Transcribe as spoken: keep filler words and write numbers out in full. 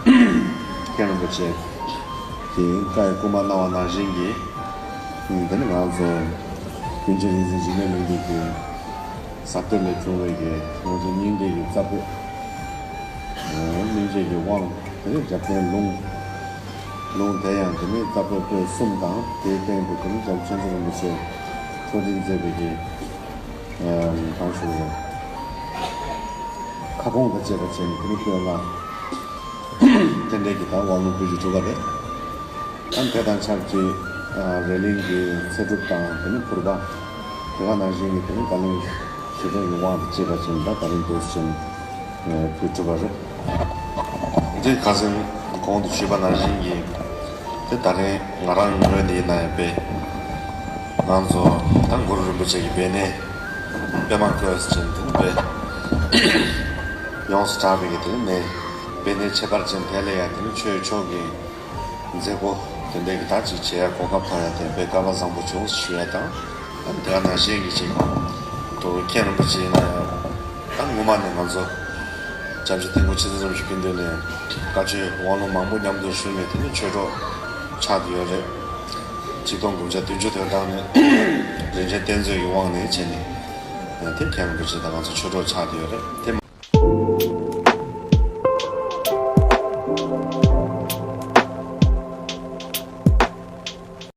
མཁན་རིན་པོ་ཆེ་གིས་བཀའ་ཡི་སྐུལ་མ་གནང་བ་ནང་བཞིན་གྱི། ཨ་དེ་ནི་ང་ཚོ་ཀུན་མཁྱེན་རིག་འཛིན་འཇིགས་མེད་གླིང་པའི་གི་ཟབ་གཏེར་ལས་བྱུང་བའི་གི་ང་ཚོ་སྙིང་ཐིག་གི་རྩ་བོད། ཨ་སྙིང་རྗེ་གི་དབང་། དེ་ནི་རྒྱབ་རྟེན་ལུང་། ལུང་དེ་ཡང་དེ་ནི་རྩ་བོད་པོད་གསུམ་དང་དེའི་སྟེང་དུ་དེ་ནི་རྒྱལ་བ་མཁྱེན་བརྩེ་རིན་པོ་ཆེ་འཁྲུངས་སྐར་མཛད་པའི་གི། ཨ་གང་ཞུ་དགོས་རེད། ཁ་སྐོང་དང་བཅས་པ་བྱས་ནས་དེ་ནི་བོད་ལ་དེ་འདྲའི་གི་ད་དབང་ལུང་ཕུལ་རྒྱུ་གྲུབ་པ་རེད། ཨ་དེ་དང་ཆབས་ཅིག་ཨ་རེ་གླིང་གི་ཚེ་སྒྲུབ་དང་དེ་ནི་ཕུར་པ། དེ་ག་ནང་བཞིན་གྱི་དེ་ནི་བཀའ་བློན་ཞུ་གྲོས་ཀྱི་དབང་དུ་བྱས་པ་ཅིན་ད་ད་རིང་འདུག་ཅིང་ཕུལ་གྲུབ་པ་རེད། འདི་ཁ་སང་གོང་དུ་ཞུས་པ་ནང་བཞིན་གྱི་དེ་ད་རིང་ང་རང་ངོས་ནས་ཡིན་ན་ཡང་དཔེ་ང་ཚོ་ད་གུ་རུ་རིན་པོ་ཆེ་གི་སྦས་གནས་པད་མ་བཀོད་ཅིང་དེ་ནི་དཔེ་ཡོངས་སུ་གྲགས་པའི་གི་དེ་ནི་སྦས་གནས་ཁྱད་པར་ཅན་དེ་ལ་ཡང་དེ་ནི་ཆོས་ཕྱོགས་ཀྱི་མཛད་སྒོ་དེ་འདྲའི་གི་ད་ཅིག་བྱེད་ཡ་གོ་སྐབས་ཐོབ་ཡ་དེ་དཔེ་སྐལ་བ་བཟང་པོ་བྱུང་ཞུ་ཡ་དང་། ཨ་ནི་དེ་ག་ནང་བཞིན་གྱི་ཅིག་ཏུ་མཁན་རིན་པོ་ཆེ་ཡིན་ན་ཡང་ད་སྔོན་མ་ནས་ང་ཚོ་སྐྱབས་རྗེ་ཐིམ་ཕུག་ཆེ་ཚང་རིན་པོ་ཆེ་སྐུ་མདུན་ནས་བཀའ་ཆོས་དབང་ལུང་མང་པོ་མཉམ་དུ་ཞུས་ནས་དེ་ནི་ཆོས་གྲོགས་ཆགས་བསྡད་ཡོད་རེད། ཆིག་སྟོང་དགུ་བརྒྱ་བདུན་ཅུ་དོན་གྲངས་ནས་རིན་ཆེན་གཏེར་མཛོད་ཀྱི་དབང་ནས་བྱས་ནས་དེ་མཁན་རིན་པོ་ཆེ་དང་ང་ཚོ་ཆོས་གྲོགས་ཆགས་བསྡད་ཡོད་རེད་དེ།